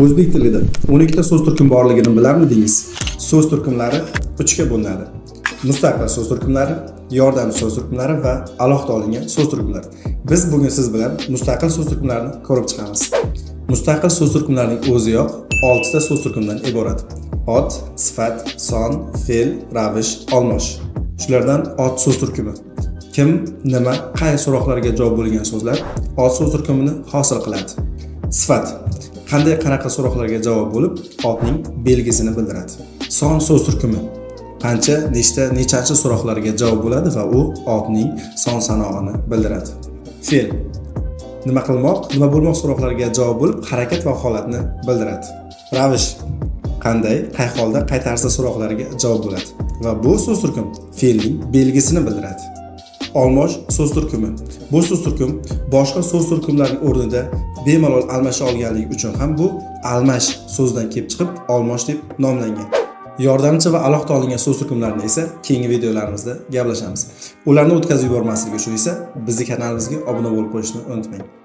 O'zbek tilida 12 ta so'z turkumi borligini bilarmidingiz? So'z turkumlari uchga bo'linadi. Mustaqil so'z turkumlari, yordamchi so'z turkumlari va alohida olingan so'z turkumlari. Biz bugun siz bilan mustaqil so'z turkumlarini ko'rib chiqamiz. Mustaqil so'z turkumlarining o'ziyoq 6 ta so'z turkumidan iborat. Ot, sifat, son, fe'l, ravish, olmosh. Shulardan ot so'z turkumi. Kim, nima, qay so'roqlarga javob bo'lgan so'zlar ot so'z turkumini hosil qiladi. Sifat qanday, qanaqa so'roqlarga javob bo'lib, otning belgisini bildiradi. Son so'z turkumi qancha, nechta, nechanchi so'roqlarga javob bo'ladi va u otning son sanog'ini bildiradi. Fe'l nima qilmoq, nima bo'lmoq so'roqlariga javob bo'lib, harakat va holatni bildiradi. Ravish qanday, qay holda, qay tarzda so'roqlariga javob bo'ladi va bu so'z turkum fe'lning belgisini bildiradi. Olmosh so'z turkumi. Bu so'z turkum boshqa so'z turkumlarining o'rnida bemalol almasha olganligi uchun ham bu almash so'zidan kelib chiqib olmosh deb nomlangan. Yordamchi va alohida olingan so'z turkumlarini esa keyingi videolarimizda gaplashamiz. Ularni o'tkazib yubormaslik uchun esa bizni kanalimizga obuna bo'lib qo'yishni unutmang.